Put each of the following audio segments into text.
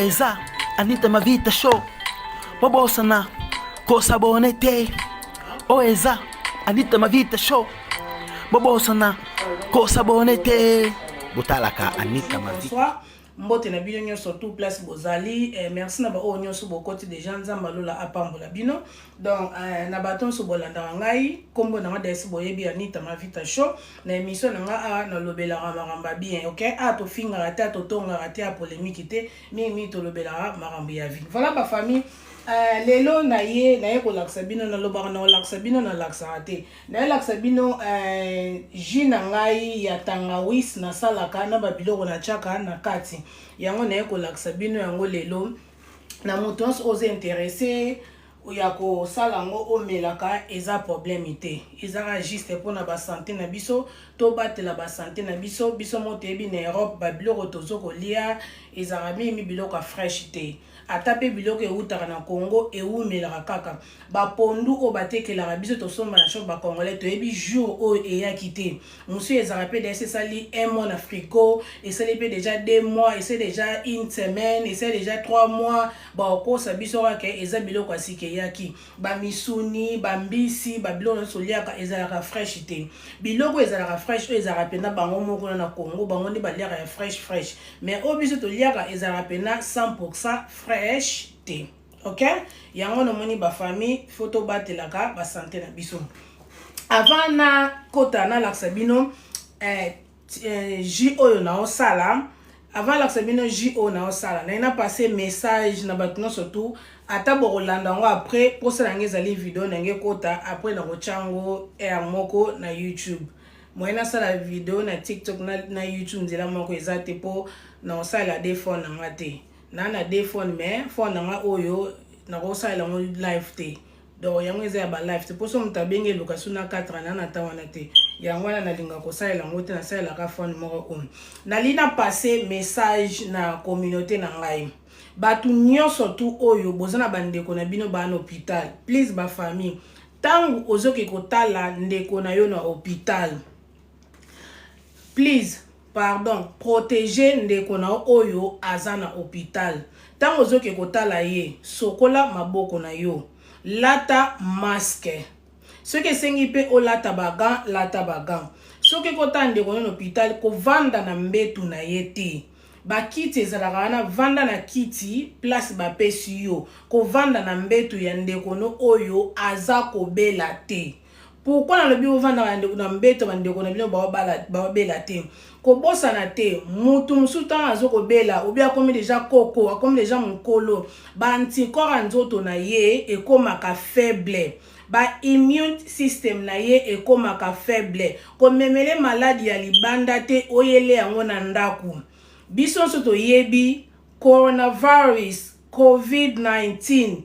Eza Anita Mavita Show. Bobosana kosabone te. Oyo eza Anita Mavita Show. Bobosana kosabone te. Botalaka Anita Mavita. Bonsoir. Mbote na bino nyonso tout place bozali. Eh, merci na baoyo nyonso bokoti deja. Nzambe alola apambola bino. Donc na bato nyonso bolandaka ngai, nkombo na nga desi boyebi, Anita Mavita Show. Na émission na nga awa nalobelaka makambo ya bien, ok? A tofingaka te, totongaka te, ya polémique te, mingimingi tolobelaka makambo ya vie. Voilà bafamille, lelo naye kolakisa bino, nalobaka na kolakisa bino, nalakisaka te, nayelakisa bino jus na ngai ya tangawis nasalaka na babiloko natiaka na kati. Yango naye kolakisa bino yango lelo. Na moto nyonso oza intéressé ya kosala yango, omelaka, eza problème te. Ezaka juste mpona basanté na biso, tobatela basanté na biso. Biso mo toyebi na Europe, babiloko tozo kolia ezalaka mingi biloko ya fraîche te. Ata mpe biloko eutaka na Congo ewumelaka kaka. Bapondu oyo batekelaka biso, tosomba na shop, bacongolais toyebi jour oyo eyaki te. Mosusu ezalaka mpe déjà esali un mois na frigo, esali mpe déjà 2 mois, esali déjà une semaine, esali déjà 3 mois. Bakokosa biso kaka eza biloko ya sika eyaki. Bamisuni, bambisi, babiloko nyonso oliaka ezalaka fraîche te. Biloko ezalaka fraîche oyo ezalaka mpenza bango moko na Congo, bango nde baliaka ya fraîche fraîche, mais oyo biso toliaka ezalaka mpenza 100 fraîche te, ok? Yango namoni bafamille, faut tobatelaka basanté na biso. Avant na kota nalakisa bino jus oyo naosala, avant alakisa bino jus oyo naosala, naye napase message na bato nyonso tu. Ata bokolanda yango après, mposa na ngai ezali video na ngai ekota après, nakotya yango aire moko na YouTube. Moye nasala video na TikTok na YouTube nzela moko eza te, mpo nakosalela de phone na nga te. Na deux phone, mais phone na nga oyo nakosalela yango live te. Donc yango eza ya balive te, mposo moto abengi eluka so na 4 na ntan wana te. Yango wana nalinga kosalela yango te, nasalelaka phone moko oyo. Nali na passe message na communauté na ngai, bato nyonso tu oyo boza na bandeko na bino baa na hôpital. Please bafamille, ntango ozoki kotala ndeko na yo na hôpital, please, pardon, protege ndeko na yo oyo aza na hôpital. Ntango ozoki kotala ye, sokola maboko na yo, lata masque. Soki esengi mpe olata bagants, lata bagants. Soki kotala ndeko na yo na hôpital, kovanda na mbetu na ye te. Bakiti ezalaka wana, vanda na kiti place bapesi yo. Kovanda na mbetu ya ndeko no oyo aza kobela te. Pourquoi nalobi ovandaka na mbeto bandeko na bino baobela te? Kobosana te, mutu mosusu ntango aza kobela obi akomi déjà koko, akomi déjà mokolo, baanticorps ya nzoto na ye ekomaka faible, ba-immune system na ye ekomaka faible. Komemele maladi ya libanda te, oyele yango na ndako. Biso nyonso toyebi coronavirus, COVID-19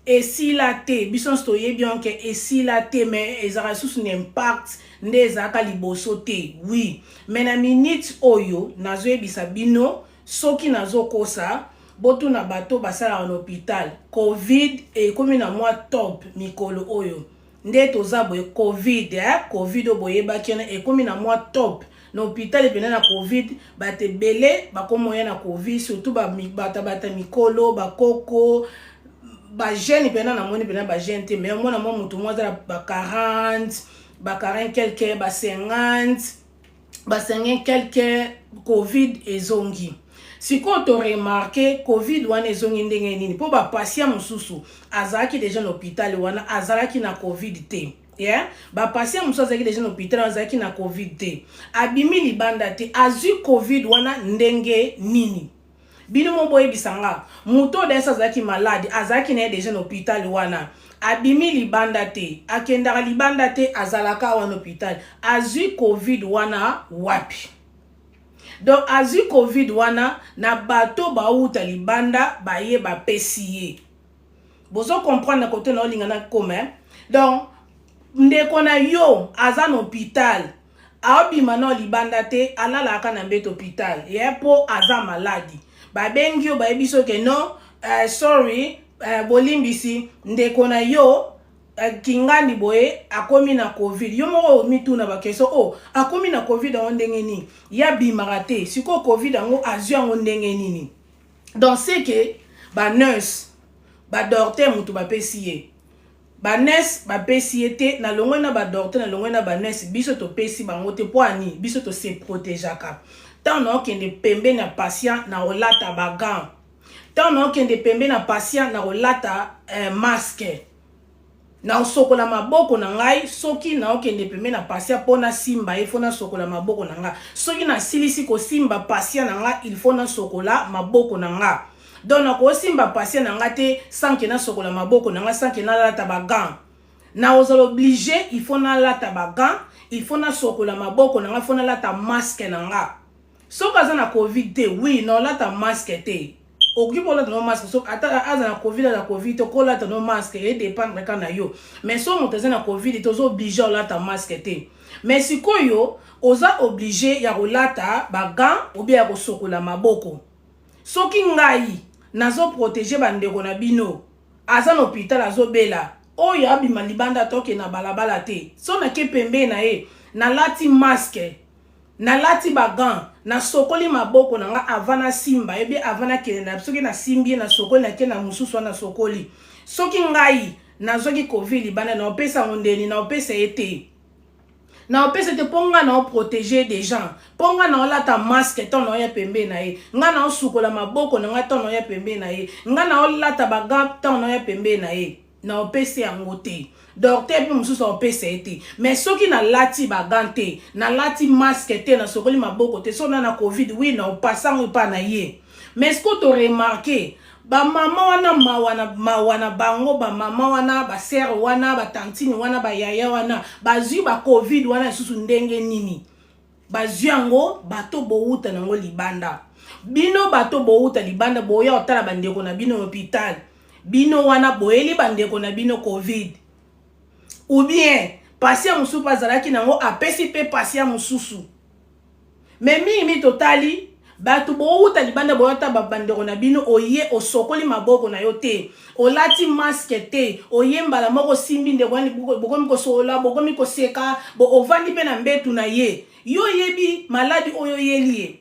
esila te. Biso nyonso toyebi yango ke esila te, mais ezalaka lisusu na impact nde ezalaka liboso te, oui. Mais na minute oyo nazoyebisa bino, soki nazokosa, botuna bato basalaka na hôpital. Covid ekomi na mwa top mikolo oyo nde toza boye. Covid, covid oyo boyebaki wana ekomi na mwa top na hôpital mpena. Na Covid, bato ebele bakomoya na Covid, surtout bato bata mikolo, bakoko, bajeune mpena. Namoni mpena bajeune te, mais omona mwa motu mwa aza na ba 40, ba 40 quelque, ba 50, ba 50 quelque. Covid ezongi sikoyo. Toremarquer Covid wana ezongi ndenge nini? Mpo bapatient mosusu azalaki déjà na hôpital wana, azalaki na Covid te, yeah? Bapatient mosusu azalaki déjà na hôpital wana, azalaki na Covid te, abimi libanda te. Azwi Covid wana ndenge nini? Bino mo boyebisa nga. Moto oyo dayesi azalaki malade, azalaki na ye déjà na hôpital wana, abimi libanda te, akendaka libanda te, azalaka wana hôpital, azwi Covid wana wapi? Donc azwi Covid wana na bato bauta libanda, baye bapesi ye. Bozo comprendre na kote na olinga na koma? Donc ndeko na yo aza na hôpital, aobima na libanda te, alalaka na mbeto hôpital ye mpo aza maladi. Babengi yo, bayebi soki non, sorry, bolimbisi, ndeko na yo kingani boye akomi na Covid. Yo moko omituna baquestion: o oh, akomi na Covid yango ndenge nini? Ye abimaka te. Sikoyo Covid yango azwi yango ndenge nini? Donc c'est que ba nurse, ba docteur mutu bapesi ye. Ba nurse bapesi ye te, na longwe na ba docteur, na longwe na ba nurse, biso topesi bango te po ani biso to se protégeaka. Tant na okende pembeni ya patient na olata ba gants. Tant na okende pembeni ya patient na olata masque. Na osokola maboko na ngai soki naokende pembeni na patient mpo nasimba ye, faut nasokola maboko na nga. Soki nasilisi kosimba patient na nga, il faut nasokola maboko na nga. Donc nakosimba patient na nga te sans que nasokola maboko na nga, sans que nalata bagants. Nakozala obligé, il faut nalata bagants, il faut nasokola maboko na nga, faut nalata masque na nga. Soki aza na Covid te, oui, naolata masque te. Okoki mpo olata no masque soki ata aza na Covid, aza Covid te, okolata no masque, edépendre kaka na yo. Mais so moto aza na Covid te, oza obligé olata masque te. Mais sikoyo oza obligé ya kolata bagants ou bien ya kosokola maboko. Soki ngai nazoprotéger bandeko na bino, aza na hôpital, azobela, oyo abima libanda toke na balabala te, so nake pembeni na ye, nalati masque, nalati bagants, nasokoli maboko na nga avant nasimba ye, bien avant nakende na, soki nasimbi ye, nasokoli, nake na mosusu wana, nasokoli. Soki ngai nazwaki Covid libanda, naopesa yango ndeni? Naopesa ye te, naopesa te, mpo nga naoprotéger des gens, mpo nga naolata masque ntango naoya pembeni na ye, nga naosukola maboko na nga ntango naoya pembeni na ye, nga naolata bagants ntango naoya pembeni na ye. Naopesa yango te, docteur mpe mosusu aopesa ye te. Mais soki nalati bagants te, nalati masque te, nasokoli maboko te, soki na na Covid, oui, naopasa yango epa na ye. Mais ce que toremarquer, bamama wana, mawa na mawa na bango, bamama wana, basœurs wana, batantine wana, bayaya wana, bazwi bacovid wana lisusu ndenge nini? Bazwi yango bato bowuta nango libanda. Bino bato bowuta libanda, boya kotala bandeko na bino na hôpital, bino wana boyeli bandeko na bino Covid, ou bien patient mosusu mpe azalaki nango, apesi mpe patient mosusu. Mais mingimingi totali bato bowuta libanda, boyota bandeko na bino, oye osokoli maboko na yo te, olati masque te, oye mbala moko osimbi ndeko wani, bokomi kosolola, bokomi koseka, bo ovandi mpe na mbetu na ye. Yo oyebi maladie oyo oyeli ye?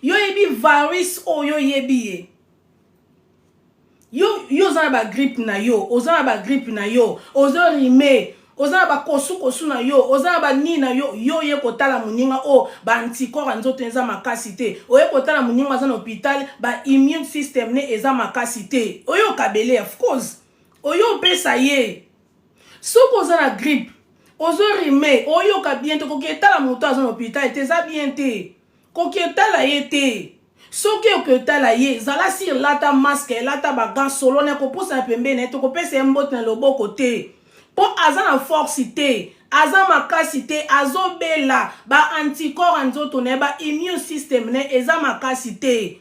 Yo oyebi virus oyo oyebi ye? Yo oza na bagrippe na yo, oza na bagrippe na yo, ozorime, oza na bakosukosu na yo, oza na banini na yo. Yo oye kotala moninga oyo baanticorps ya nzoto eza makasi te, oye kotala moninga aza na hôpital, ba immune system ne eza makasi te, oyo okabele, of course oyo opesa ye. Soki oza na grippe, ozorime, oyoka bien te, koki etala moto aza na hôpital te, eza bien te, koki etala ye te. Soki okotala ye, zala sûr, lata masque, elata bagants, solo na kopusana pembeni na ye te, kopesa ye mbote na loboko te, mpo aza na force te, aza makasi te, azobela, baanticorps ya nzoto na ye, ba immune system na ye eza makasi te.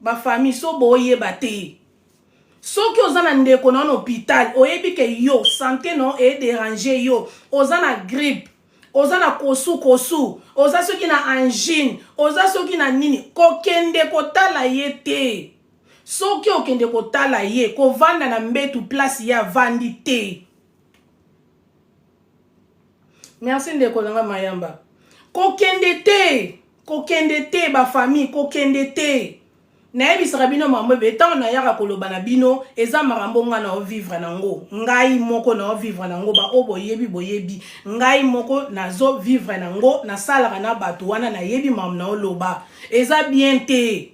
Bafamille, so boyeba te, soki oza na ndeko na yo na hôpital, oyebi ke yo santé na yo edéranger yo, oza na grippe, oza na kosukosu, oza soki na angine, oza soki na nini, kokende kotala ye te. Soki okende kotala ye, kovanda na mbetu place ye avandi te. Merci ndeko na nga Mayamba. Kokende te, kokende te, bafamille, kokende te. Nayebisaka bino makambo ebe ntango nayaka koloba na bino, eza makambo ngai naovivre nango, ngai moko naovivre nango. Baoyo boyebi, boyebi, ngai moko nazovivre nango, nasalaka na bato wana, nayebi makambo naoloba. Eza bien te.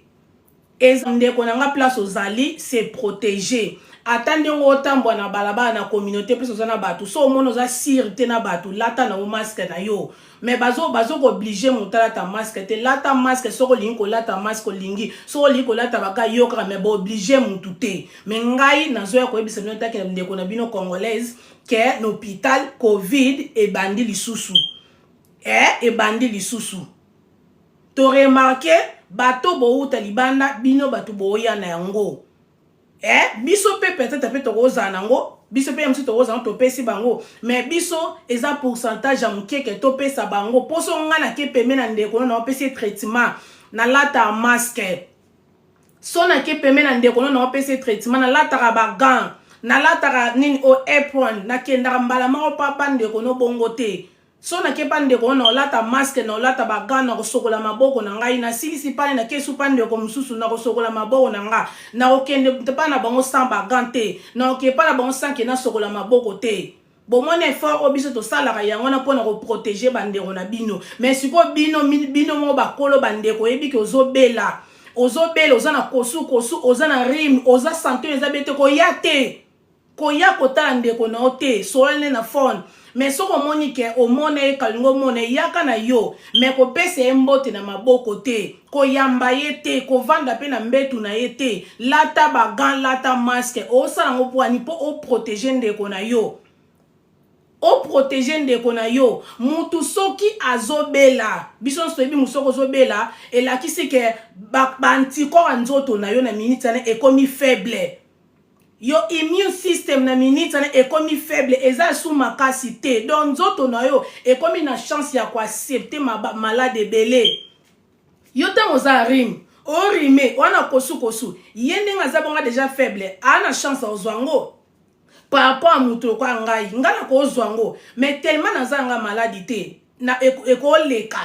Eza ndeko na nga, place ozali, se protéger. Ata ndenge otambola na balabala, na communauté, place oza na bato, so omoni oza sûr te na bato, lata na yo masque na yo. Mais bazokoobliger moto alata masque te. Lata masque soki olingi kolata masque, olingi, soki olingi kolata baka yo kaka, mais baobliger motu te. Mais ngai nazoya koyebisa bino taki ndeko na bino congolaise ke na hôpital Covid ebandi lisusu, ebandi lisusu. Toremarquer bato bouta libanda, bino bato boya na yango, biso mpe peut-être mpe tokozala nango, biso mpe ya mosusu tokozala, topesi bango. Mais biso eza pourcentage ya moke ke topesa bango. Mposo ngai nake pembe na ndeko no, naopesi ye traitement, nalata masque. So nake pembe na ndeko no, naopesi ye traitement, nalataka bagants, nalataka nini o apron, nakendaka mbala moko papa ndeko no bongo te. So nake pa ndeko oyo nakolata masque, nakolata ba gants, nakosokola maboko na ngai. Nasilisi pane, nake su pa ndeko mosusu, nakosokola maboko na nga. Nakokende pa na bango sans ba gants te, nakokende pa na bango sans ke nasokola maboko te. Bomoni effort oyo biso tosalaka yango wana mpona koprotéger bandeko na bino. Mais sikoyo bino, bino moko bakolo bandeko, oyebi ke ozobela, ozobela, oza na kosukosu, oza na rhume, oza santé eza be te, koya te, koya kotala ndeko na yo te, solola nde na phone. Mais soki omoni ke omona ye, kalingi omona ye, yaka na yo, mais kopesa ye mbote na maboko te, koyamba ye te, kovanda mpe na mbetu na ye te. Lata ba gants, lata masque. Osala yango mpo ani? Mpo oprotéger ndeko na yo, oprotéger ndeko na yo. Mutu soki azobela, biso nyonso toyebi, mutu soki ozobela, elakisi ke baanticorps ba ya nzoto na yo na minute wana ekomi faible. Yo immune system na minute wana ekomi faible, eza su makasi te. Donc nzoto na yo ekomi na chance ya koaccepter malade ebele. Yo ntango oza rhume, orime wana, kosukosu, ye ndenge aza bonga déjà faible, aa na chance ozwa yango par rapport à moto lokola ngai. Ngai nakozwa yango, mais tellement naza nga maladi te, na ekoleka,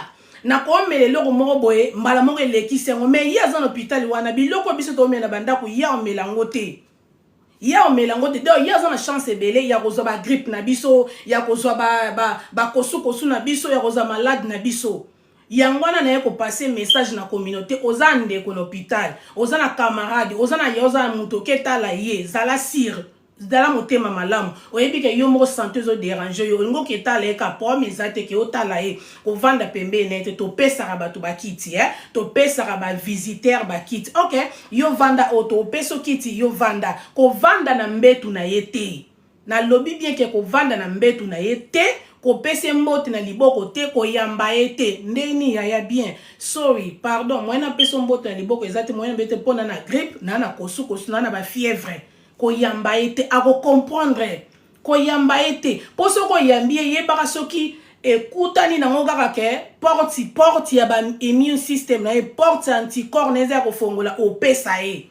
nakomela eloko moko boye, mbala moko elekisi yango. Mais ye aza na hôpital wana, biloko biso tomela na bandako, ye amela yango te, ye omela yango te. Donc ye aza na chance ebele ya kozwa bagrippe na biso, ya kozwa bakosukosu na biso, ya kozwa malade na biso. Yango wana naye kopasser message na communauté: oza ndeko na hôpital, oza na camarade, oza na ye, oza na moto, oketala ye, zala sûr, zala motema malamu. Oyebi ke yo moko santé ezodéranger yo, olingi oketala ye, ka problème eza te ke otala ye, kovanda pembeni na ye te. Topesaka bato bakiti, eh? Topesaka bavisiteur bakiti. Ok, yo vanda oyo, topesa okiti, yo vanda. Kovanda na mbetu na ye te. Nalobi bien ke kovanda na mbetu na ye te, kopesa mbote na liboko te, koyamba ye te. Ndeni yaya bien, sorry, pardon, moyen napesa mbote na liboko eza te, moyen na te, mpona na grippe, na na kosukosu, na na bafièvre. Koyamba ye te, akocomprendre. Koyamba ye te, mpo soki oyambi ye, yebaka soki ekutani nango kaka ke porte ya ba immune system na ye, porte ya anticorps na eza ya kofongola, opesa ye,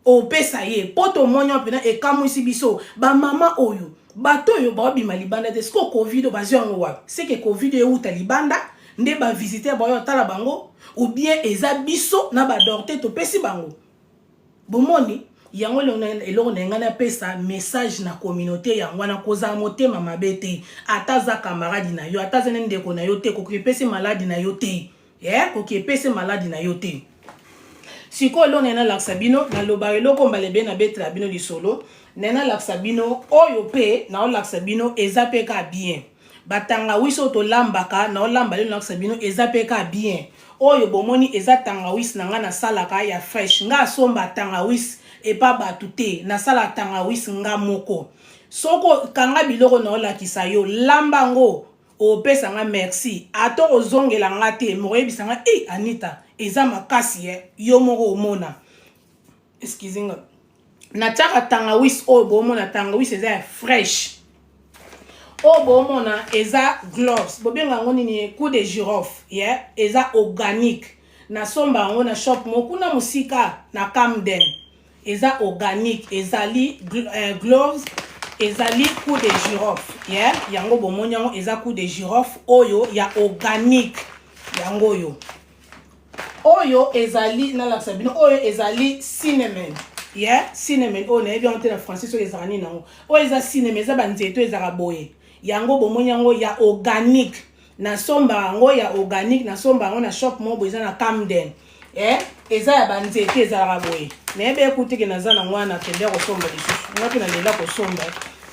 opesa ye. Mpo tomoni wana mpena ekamwisi biso, bamama oyo, bato oyo baobima libanda te. Sikoyo Covid bazwi yango wapi? Seke Covid euta libanda nde bavisiteur baoyo otala bango, ou bien eza biso na badocteur topesi bango? Bomoni yango, eloko na ngai napesa message na communauté yango wana: kozala motema mabe te. Ata aza camarade na yo, ata aza ne ndeko na yo te, koki epesi maladi na yo te, yeah? Koki epesi maladi na yo te. Sikoyo eloko naye nalakisa bino, nalobaka eloko mbala ebele, nabetela bino lisolo, naye nalakisa bino oyo mpe naolakisa bino, eza mpe ka bien. Batangawisi oyo tolambaka, naolamba lelo, nalakisa bino, eza mpe ka bien. Oyo bomoni eza tangawisi na ngai, nasalaka ya fresh. Ngai asomba tangawisi epa bato te, nasala tangawisi nga moko. Soki okanga biloko naolakisa yo, lamba yango, opesa nga merci. Ata ozongela nga te, mokoyebisa nga: "E Anita, eza makasi." Ye yo moko omona, excuse nga, natiaka tangawisi oyo bomona, tangawisi eza ya fresh. Oyo bomona eza cloves, bobenga yango nini, clou de girofle, yeah? Eza organique, nasomba yango na shop moko kuna mosika na Camden. Eza organique, ezali cloves, ezali clou de girofle, yeah? Yango bomoni yango, eza clou de girofle oyo ya organique. Yango oyo, oyo ezali, nalakisa bino, oyo ezali cinnamon, yeah? Cinnamon oyo nayebi yango te na français soki ezalaka nini yango. Oyo eza cinnamon, eza banzete oyo ezalaka boye. Yango bomoni yango, ya organique, nasomba yango ya organique, nasomba yango na shop moko boye eza na Camden, eh? Eza ya banzete ezalaka boye. Nayebi ekuteke naza nango wana, nakende kosomba lisusu. Nga mpe nalela kosomba.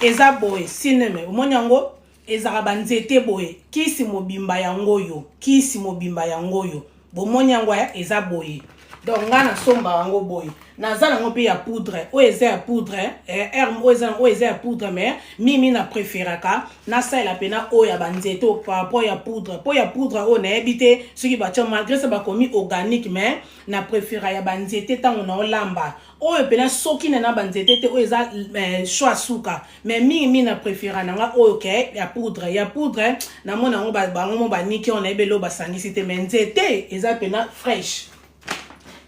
Eza boye, cinnamon, omoni yango, ezalaka banzete boye. Kisi mobimba yango oyo, kisi mobimba yango oyo bomoni yango, eza boye. Donc ngai nasomba yango boye, naza nango mpe ya poudre. Oyo eza ya poudre, oyo eza, oyo eza ya poudre, mais mimi na préféraka nasalela mpena oyo ya banzete par rapport ya poudre, mpo ya poudre oyo nayebi te soki batia. Malgré ça bakomi organique, mais na préféra ya banzete ntango naolamba. Oyo mpena soki na banzete te, oyo eza choix suka, mais mingimingi na préféra na nga oyo ke ya poudre. Ya poudre namona yango, bango mo baniki oyo, nayebi eloko basangisi te, mais nzete eza mpena fresh.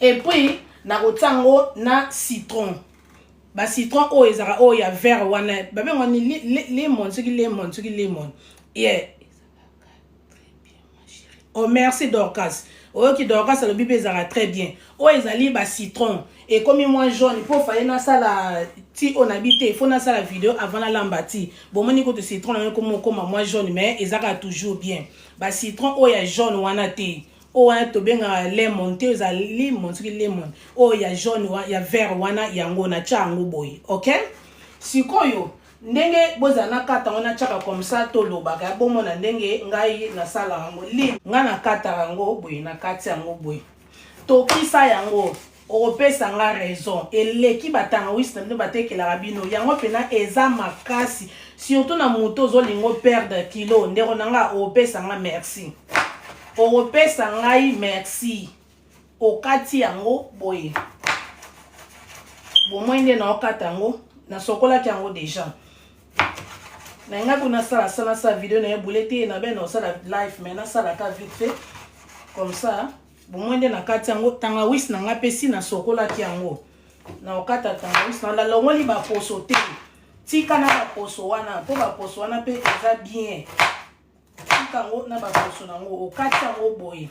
Et puis nakotia yango na citron, bacitron oyo ezalaka oyo ya vert wana, babengaka ni lemon, soki lemon, soki lemon, yeah. Oh merci Dorcas. Oyoki Dorcas alobi mpe ezalaka très bien. Oyo ezali ba citron ekomi mwa jaune mpo faye nasala ti oyo nabi te faut nasala video avant nalamba ti. Bomoni kutu citron nango ekomi okoma mwa jaune mais ezaka toujours bien. Ba citron oyo ya jaune wana te. Oyo wana tobengaka lemon te eza limon soki lemon. Oyo ya jaune ya vert wana yango natya yango boye. OK? Sikoyo Ndenge bozala nakata yango natiaka comme ça tolobaka bomona ndenge ngai nasalaka yango lime ngai nakataka yango boye nakati yango boye tokisa yango okopesa nga raison eleki batangawisi na bino batekelaka bino yango mpena eza makasi surtout na moto ozolinga operdre kilo ndeko na nga okopesa nga merci okopesa ngai merci Okati yango boye. Bomoi nde naokata yango, nasokolaki yango deja. Na ngai kuna nasala sala nasala video na ye boule te na be nasala live mais nasalaka vite fait comme ça. Bomoi nde nakati yango tangawisi na ngai mpe si nasokolaki yango. Naokata tangawisi na nalongoli baposo te. Tika na baposo wana mpo baposo wana mpe eza bien. Tika yango na baposo na yango okati yango boye.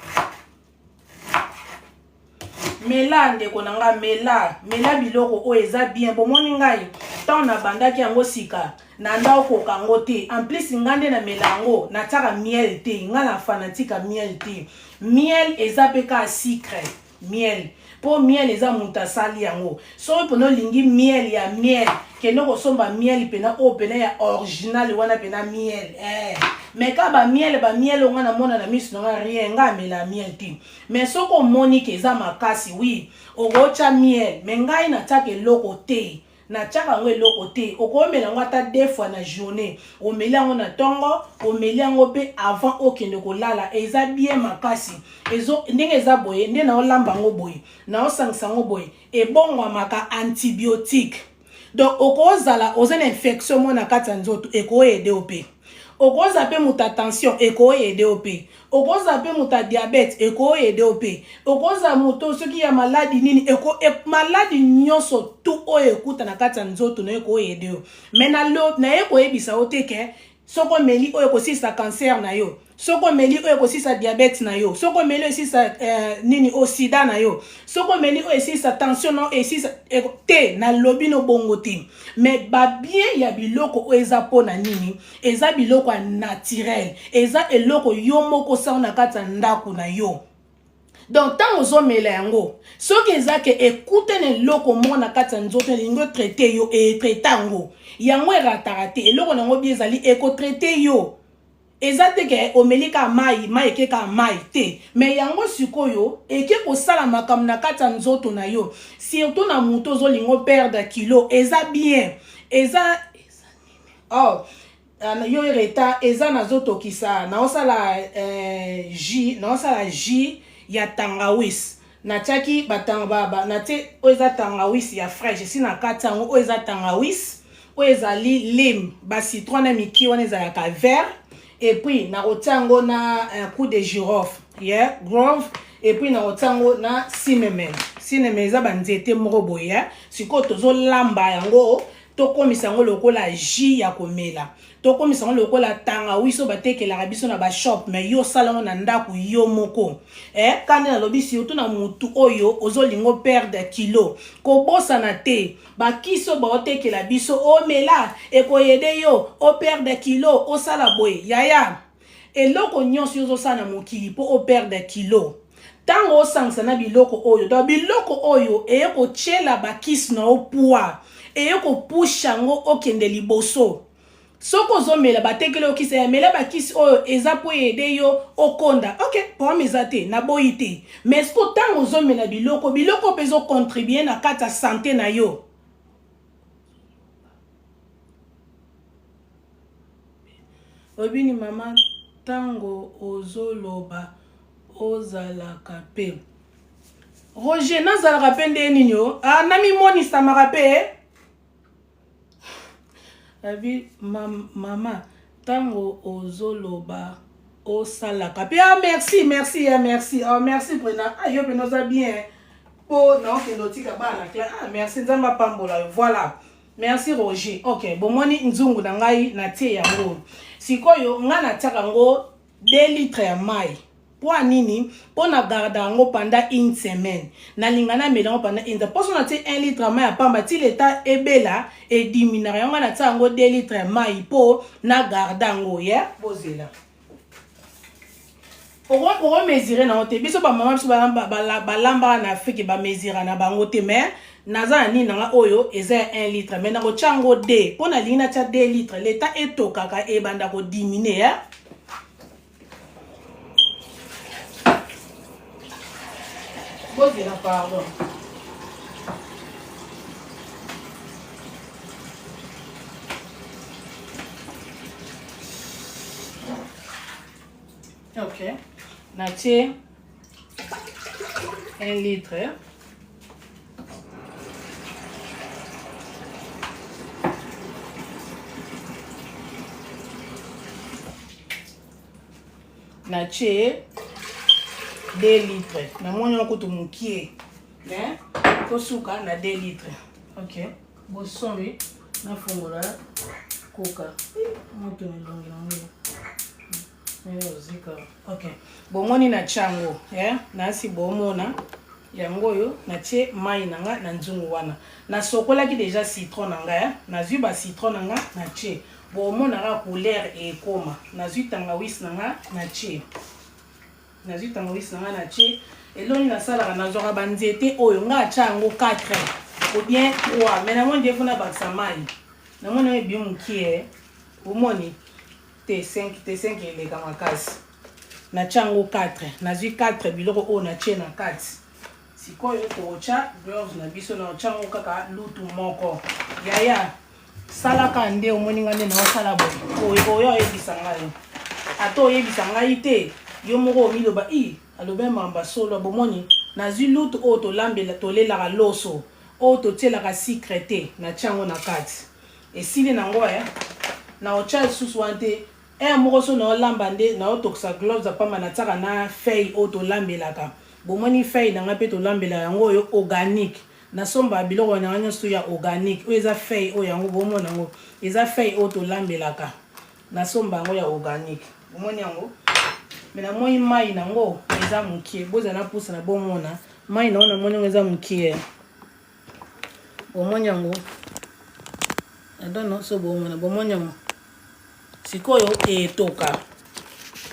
Mela ndeko na nga mela mela biloko oyo eza bien bomoni ngai ntango nabandaki yango sika na nda okoka yango te en plus nga nde namela yango natiaka miel te nga na fanatique ya miel te miel eza mpe kaka sucre miel po miel eza mutu asali yango soki pona olingi miel ya miel kende kosomba miel pena oyo pena ya original wana pena miel eh. Mais ka ba miel ba miel oyo nga namona na misu na nga rien nga amela miel te mais soki omoni ke eza makasi oui okotya miel mais ngai natiaka eloko te Natiaka yango eloko te. Okomela yango ata deux fois na journee. Omeli yango na tongo, omeli yango pe avant okende kolala. Eza bien makasi. Ezo ndenge eza boye, nde naolamba yango boye, naosangisa yango boye, ebongwamaka antibiotique. Donc okozala oza na infection moko na kati ya nzoto, eko aider yo pe. Okozala pe moto ya tension, eko aider yo pe. Okozala pe moto ya diabète, eko aider yo pe. Okozala moto soki ya maladi nini, eko e, maladi nyonso tout oyo ekuta na kati ya nzoto na yo eko aider yo. Mais na lo, naye koyebisa yo te ke soki omeli oyo ekosilisa cancer na yo, soki omeli oyo ekosilisa diabète na yo, soki omeli oyo esilisa eh, nini oyo sida na yo, soki omeli oyo esilisa tension na yo, esilisa te, nalobi no bongo te. Mais ba bien ya biloko oyo eza mpo na nini? Eza biloko ya naturel, eza eloko yo moko osala na kati ya ndako na yo. Donc ntango ozomela yango, soki eza ke ekute na eloko moko na kati ya nzoto elingi otraite yo, etraite yango. Yango erataka te, eloko na yango bi ezali ekotraite yo. Eza te ke omeli kaka mayi, mayi eke kaka mayi te. Mais yango sikoyo eke kosala makambo na kati ya nzoto na yo. Surtout na moto ozolinga operdre kilo, eza bien. Eza Oh, yo reta eza nazotokisa naosala eh, jus naosala jus ya tangawis natiaki batanga ba, ba, natie oyo eza tangawis ya fraîche esi na kati yango oyo eza tangawis oyo ezali lime ba citron na miki wana ezalaka vert et puis nakotia yango na un coup de girofle yeah, grove et puis nakotia yango na cinnamon cinnamon eza banzete moko boye yeah. Sikoyo tozolamba yango tokomisa yango lokola jus ya komela tokomisa yango lokola tangawisi oyo batekelaka biso na bashop mais yo osala yango na ndako yo moko eh, kande nalobi surtout na mutu oyo ozolinga operdre kilo kobosana te bakisi oyo baotekela biso omela ekoyede yo operdre kilo osala boye yaya Eloko nyonso yo ozosala na mokili mpo o perdre kilo, ntango osangisa na biloko oyo, donc biloko oyo eye kotiela bakisi na yo poids, eye kopusha yango okende liboso. Soki ozomela batekeli yo kisi, mela bakisi oyo eza mpo ede yo okonda. Ok, problème eza te, naboyi te. Mais est-ce que ntango ozomela biloko, biloko mpe ezocontribue na kati ya sante na yo? Obini mama tango ozoloba ozalaka pe Roger nazalaka pe nde nini o ah namimonisamaka pe eh? Abi mam, mama tango ozoloba osalaka pe ah merci merci ah merci ah merci prena ah yo pena oza bien po naokende otika bana ah merci nzambe apambola yo voilà Merci Roger. Ok, bomoni nzungu na ngai natie yango. Sikoyo ngai natiaka yango 2 litres ya mai. Mpo ya nini? Mpo na garda yango pendant une semaine. Nalinga namela yango pendant une semaine. Mpo soki natie 1 litre ya mai ya pamba ti leta ebela ediminaka yango, ngai natia yango 2 litre ya mai mpo na garda yango. Ye bozela okomesure na yango te. Biso bamama biso balambaka na Afrike, bamesura na bango te. Mais naza na nini na nga oyo eza ya 1 litre, mais nakotya yango 2 mpo nalingi natya 2 litre. Leta etokaka ebanda kodimine ya bozela, pardon. Ok, natie 1 litre. Natie 2 litre. Namoni yango kutu mokie, mais tosuka na 2 litre. Ok, bosori nafongola koka moto na elongi nango ozika. Ok, bomoni natie yango nasi bomona yango oyo. Natie mai na nga na nzungu wana. Nasokolaki deja citron na ngai. Nazwi ba citron na nga, natie. Bomonaka couleur ekoma. Nazwi tangawisi na nga, natie. Nazwi tangawisi na nga, natie. Eloni nasalaka, nazwaka banzete oyo nga atya yango 4 ou bien 3, mais namoni nde fona bakisa mai. Namoni oyo ebi mokie, omoni te 5 te, 5 eleka makasi. Natia yango 4. Nazwi 4 biloko oyo, natie na kati. Sikoyo tokotya gloves na biso. Na otya yango kaka lutu moko. Yaya, salaka nde omoni ngai nde naosala boye. Oyo oyebisa ngai, ata oyebisa ngai te, yo moko omiloba i alobi mamba solo. Bomoni, nazwi lutu oyo tolambela, tolelaka loso, oyo totielaka sucre te. Natia yango na kati, esili nango. Na otya lisusu wana te. Ere moko so naolamba nde naotokisa gloves ya pamba, natiaka na feuille oyo tolambelaka. Bomoni feuille na ngai mpe tolambela yango oyo organique. Nasombaka biloko na ngai nyonso ya organique. Oyo eza feuille oyo, yango bomona yango eza feuille oyo tolambelaka. Nasomba yango ya organique, bomoni yango. Me namoni mai nango eza mokie. Bozala na pusa na bomona mai nango. Namoni yango eza mokie, bomoni yango. Adono so bomona, bomoni yango. Sikoyo etoka,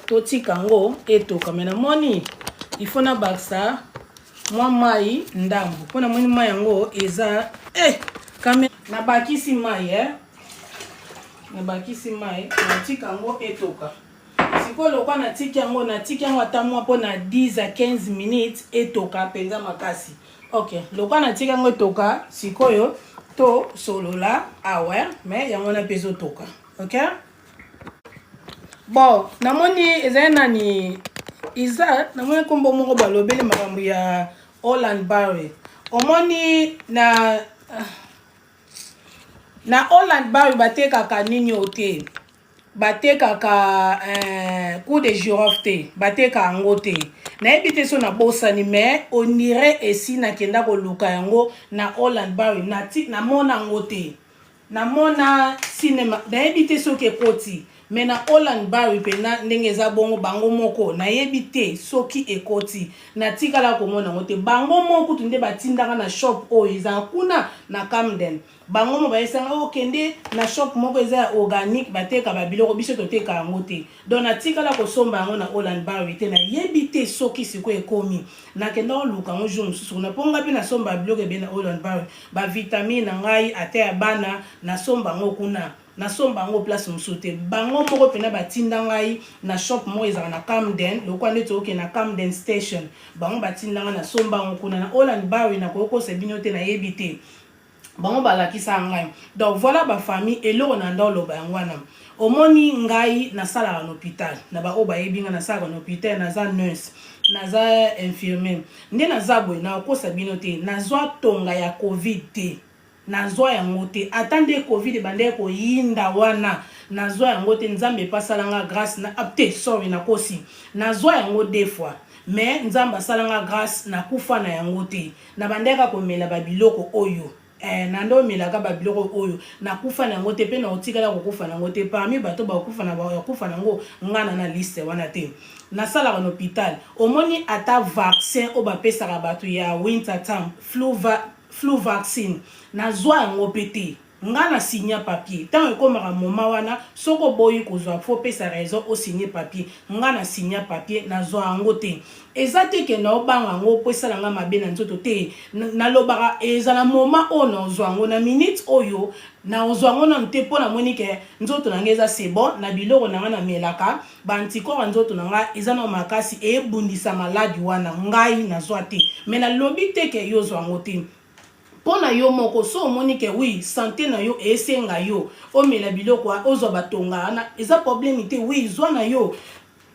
totika yango etoka. Me namoni il faut nabakisa mwa mai ndambo mpo namoni mai yango eza kame. Nabakisi mai, nabakisi mai, natika yango etoka. Sikoyo lokwa natiki yango, natiki yango ata mwa mpo na 10 à 15 minutes, etoka mpenza makasi. Ok, lokwa natiki yango etoka, sikoyo tosolola awa. Me yango wana mpe ezotoka. Ok, bon, namoni ezali nani iza. Namoni nkombo moko balobeli makambo ya Holland Barry. Omoni na Holland Barry batekaka nini oyo te? Batekaka clou de girofle te, bateka yango te. Nayebi te so nabosani, mais onire esi nakenda koluka yango na Holland Barry, namona yango te. Namona cinéma, nayebi te soki ekoti. Me na Holland Barry mpena ndenge eza bongo, bango moko nayebi te soki ekoti. Natikala komona yango te. Bango moko kutu nde batindaka na shop oyo ezala kuna na Camden. Bango mo bayesanga okende na shop moko eza ya organique, bateka babiloko biso toteka yango te. Donc natikala kosomba yango na Holland Barry te. Nayebi te soki sikoyo ekomi. Nakenda koluka yango jour mosusu kuna, mpo ngai mpe nasomba biloko ebele na Holland Barry. Bavitamine na ngai, ata ya bana, nasomba yango kuna. Nasomba yango place mosusu te. Bango moko mpena batinda ngai na shop moko ezalaka na Camden, lokola ndeti okende na Camden Station. Bango batinda ngai, nasomba yango kuna. Na Holland Barry, nakokosa bino te, nayebi te. Bango balakisa ngai. Donc voilà, bafamille, eloko na nda oloba yango wana. Omoni, ngai nasalaka na hôpital. Na baoyo bayebi ngai, nasalaka na hôpital, naza nurse, naza infirmier. Nde naza boye, nakokosa bino te, nazwa tonga ya Covid te, nazwa yango te. Ata nde Covid ebandaki koyinda wana, nazwa yango te. Nzambe epasalanga grâce na te. Sorry, nakosi, nazwa yango deux fois, mais Nzambe asalanga grâce, nakufa na yango te. Nabandaki komela babiloko oyo, na nde omelaka babiloko oyo, nakufa na yango te, mpe na otikala kokufa na yango te. Parmi bato bakufa na bakufa na yango, nga na liste wana te. Nasalaka na hopital. Omoni ata vaccin oyo bapesaka bato ya winter time, flu vaccine, nazwa yango mpe te. Nga na signa papier. Ntango ekomaka moment wana, soki oboyi kozwa, faut opesa raison, osigne papier. Nga na signa papier, nazwa yango te. Eza te ke naobanga yango mpo esala nga mabe na nzoto te. Nalobaka eza na moment oyo nazwa yango, na minute oyo nazwa yango nanu te, mpo namoni ke nzoto na ngai eza, c'est bon. Na biloko na ngai namelaka, baanticorps ya nzoto na ngai eza na makasi, eyebundisa maladi wana. Ngai nazwa te, mais nalobi te ke yo ozwa yango te. Mpo na yo moko, so omoni ke oui, santé na yo esenga yo omela biloko, ozwa batonga wana, eza problème te. Oui, zwa na yo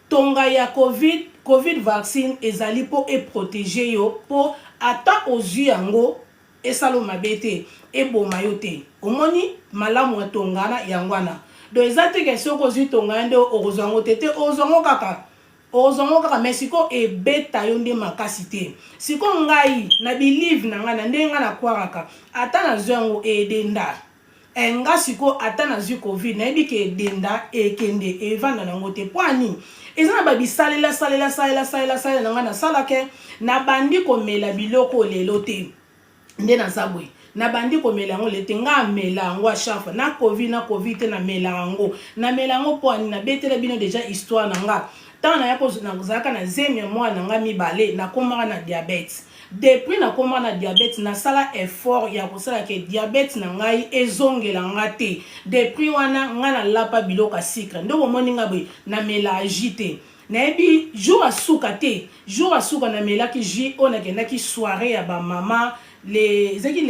tonga ya COVID. COVID vaccine ezali mpo eprotege yo, mpo ata ozwi yango, esala mabe te, eboma yo te. Omoni malamu ya tonga wana, yango wana. Donc eza te ke soki ozwi tonga ya nde okozwa yango te. Te, ozwa yango kaka, ozwa yango kaka, mais sikoyo ebeta yo nde makasi te. Sikoyo ngai na believe na ngai, na ndenge ngai nakwakaka, ata nazwi yango, edenda e nga. Sikoyo ata nazwi COVID, nayebi ke edenda, ekende, evanda nango te. Mpo ani eza na babisalela, salela, salela, salela, salela na ngai. Nasalaka, nabandi komela biloko lelo te. Nde naza boye, nabandi komela yango lelo te. Nga amela yango à chaque fois, na COVID, na COVID te, namela yango, namela yango. Mpo ani nabetela bino déjà histoire na nga. Ntango naya, nazalaka na zemi ya mwana na nga mibale, nakomaka na diabète. Depuis nakomaka na diabète, nasala effort ya kosala ke diabète na ngai ezongela nga te. Depuis wana, ngai nalapa biloko ya sucre. Nde bomoni nga boye, namela jus te. Nayebi jour asuka te, jour asuka namelaki jus oyo, nakendaki soirée ya bamama, le ezalaki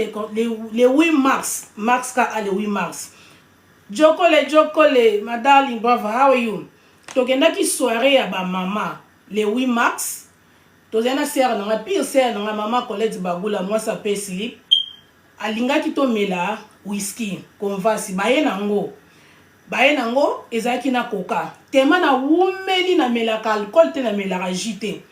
le 8 mars, mars ka le 8 mars. Jokole, jokole, my darling brother, how are you? Tokendaki soirée ya bamama le 8 mars. Tozali na sœur na nga, pire sœur na nga, mama Colette Bagula, mwasi ape slip. Alingaki tomela whisky convasi, baye nango, baye nango ezalaki na Coca. Tema nawumeli, namelaka alcool te, namelaka jus te.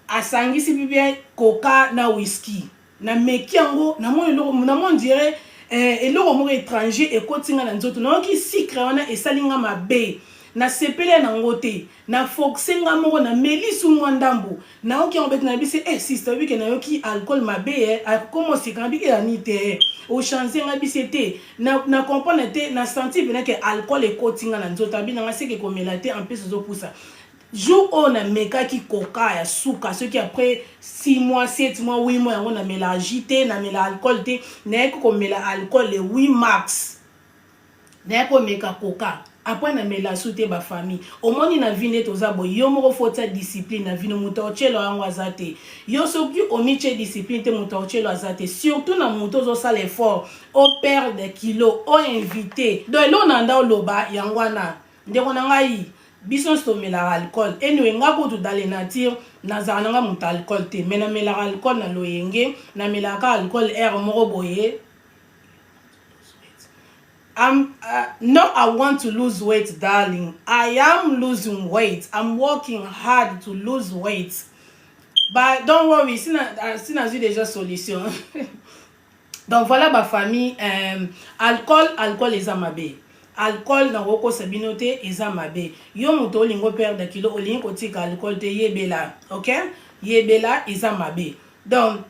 Asangisi bien Coca na whisky, nameki yango, namoni eloko, namoni dire eloko moko étranger ekoti nga na nzoto. Nayoki sucre wana esali nga mabe, nasepeli nango te. Naforce nga moko, nameli su mwa ndambo, nayoki yango bete. Nayebisi sister, oyebi ke nayoki alcool mabe. Akoma oseka, nabi eyani te, ochange nga bisi te. Na comprendre te, na senti mpena ke alcool ekoti nga na nzoto. Abi nanga seke komela te, en plus ozopusa. Jour oyo namekaki Coca ya suka, soki après 6 mois, 7 mois, 8 mois, yango namela jus te, namela alcool te. Nayaki komela alcool le 8 mars, nayaki komeka Coca, après namela su te. Bafamille, omoni na vie nde toza boye, yo moko faut tia discipline na vie. No moto aotielo yango aza te. Yo soki omitie discipline te, moto aotielo aza te. Surtout na moto ozosala effort operdre kilo, oinvite. Donc eloko na nda oloba yango wana, ndeko na ngai, biso nyonso tomelaka alcool. Anyway, nga kutu dans le nature nazala nanga moto alcool te, mais namelaka alcool na loyenge, namelaka alcool aire moko boye. No, I want to lose weight, darling. I am losing weight. I'm working hard to lose weight. But don't worry, si na déjà solution. Donc voilà, ma famille, alcool, alcool eza mabe. Alcool, nakokosa bino te, eza mabe. Yo moto olingi operdre kilo, olingi kotika alcool te, yebela, ok? Yebela, eza mabe. Donc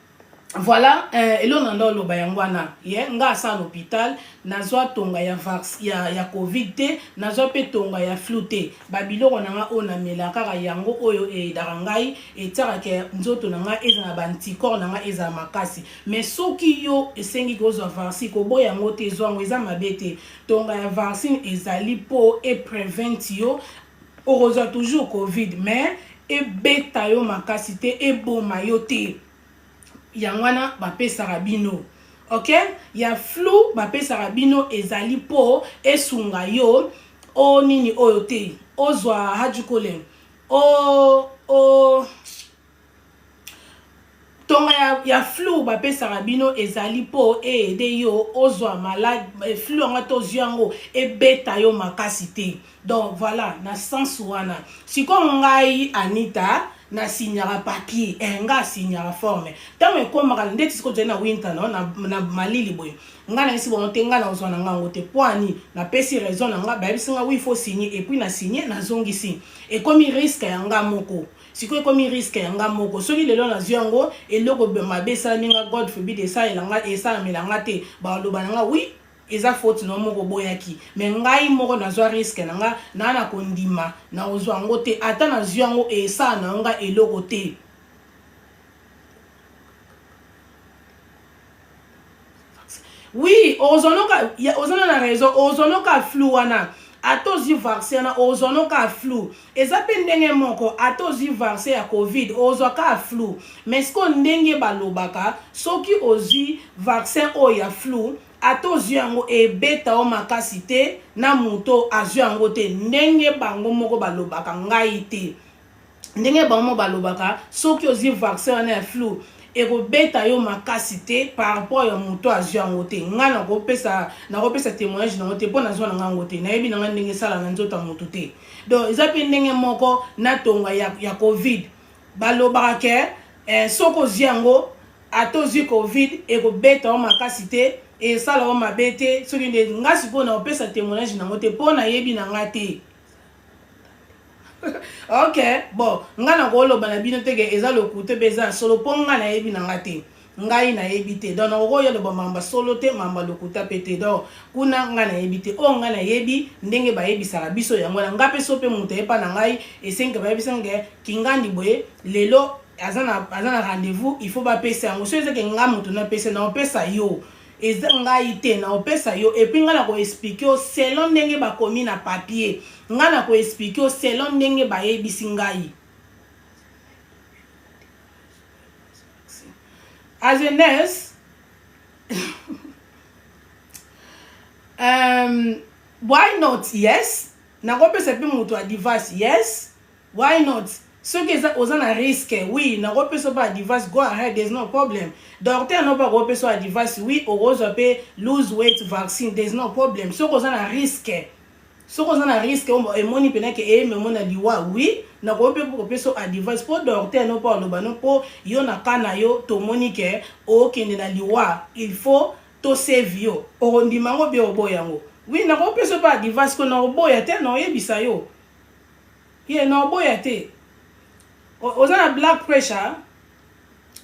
voilà, eloko na nda oloba yango wana. Ye nga asa na hôpital, nazwa tonga ya COVID te, nazwa mpe tonga ya flu te. Babiloko na nga oyo namela kaka yango oyo eyedaka ngai, etiakaka nzoto na ngai eza na baanticorps na ngai ezala makasi. Mais soki yo esengi kozwa vaccine, koboya yango te, ezwa yango, eza mabe te. Tonga ya vaccine ezali mpo eprevent yo. Okozwa toujours COVID, mais ebeta yo makasi te, eboma yo te. Yango wana bapesaka bino, ok? Ya flu bapesaka bino ezali mpo esunga yo o nini oyo te, ozwa hajukole o tonga ya flu bapesaka bino ezali mpo eaider yo ozwa malade flu yango to ozwi yango, ebeta yo makasi te. Donc voilà, na sens wana. Sikoyo ngai Anita. Na signaka papier eh nga asignaka forme tango ekomaka ndeti sikoyo tozali na winter no na, na malili boye nga nayebisi bango te nga nakozwa na nga yango te po ani napesi raison na nga bayebisi nga oui faut signer et puis na signer nazongisi ekomi risque ya nga moko sikoyo ekomi risque ya nga moko soki lelo nazwi yango eloko mabe esalami nga God forbid esalela nga esalamela nga te baloba na nga oui Eza faute na yo moko oboyaki mais ngai moko nazwa risque na nga naa na kondima nakozwa yango te ata nazwi yango esala na yo nga eloko te. Oui okozwa noka oza na raison okozwa noka flou wana ata ozwi vaccin wana okozwa noka flou eza pe ndenge moko ata ozwi vaccin ya covid okozwa kaka flou mais sikoyo ndenge balobaka soki ozwi vaccin oyo ya flou Ata ozui yango ebeta yo makasi te na muto azui yango te ndenge bango moko balobaka ngai te ndenge bango moko balobaka soki ozui vaccin wana ya flu ekobeta yo makasi te par rapport ya muto azui yango te ngai nakopesa nakopesa temoignage nango te mpo nazua na ngai yango te nayebi na ngai ndenge esala na nzoto ya mutu te donc eza mpe ndenge moko na tonga ya, ya covid balobaka ke eh, soki ozui yango Ata ozui covid ekobeta yo makasi te esala yo mabe te soki nde nga sikoyo na kopesa temoignage nango te po nayebi na nga te ok bon nga nakoloba na bino te ke eza lokuta be eza ya solo po nga nayebi na nga te ngai nayebi te donc nakoki koya loba mamba solo te mamba lokuta pe te donc kuna nga nayebi te oyo nga nayebi ndenge bayebisaka biso yango wana nga pe so pe moto ayepa na ngai esengi bayebisa nge kingandi boye lelo aza na aza na rendez-vous il faut bapesa yango soki eza ke nga moto napesa na opesa yo eza ngai te na opesa yo et puis ngai na koexplike yo selon ndenge bakomi na papier ngai na koexplike yo selon ndenge bayebisi ngai as a nurse why not yes nakopesa mpe moto advice yes Why not? Soki eza oza na risque oui nako pesa yo pe advice go ahead there's no problem. Docteur no pe ako pesa yo advice oui okozwa pe lose weight vaccine there's no problem. Soki oza na risque soki oza na risque oyo emoni pena ke ememo na liwa oui nakoki pe kopesa yo advice po docteur no pe aloba no po yo na cas na yo tomoni ke okende na liwa il faut to save yo okondima yango bien oboya yango oui nakoki pesa yo pe advice ko nakoboya te nakoyebisa yo. Ye na oboya te. Oza na black pressure.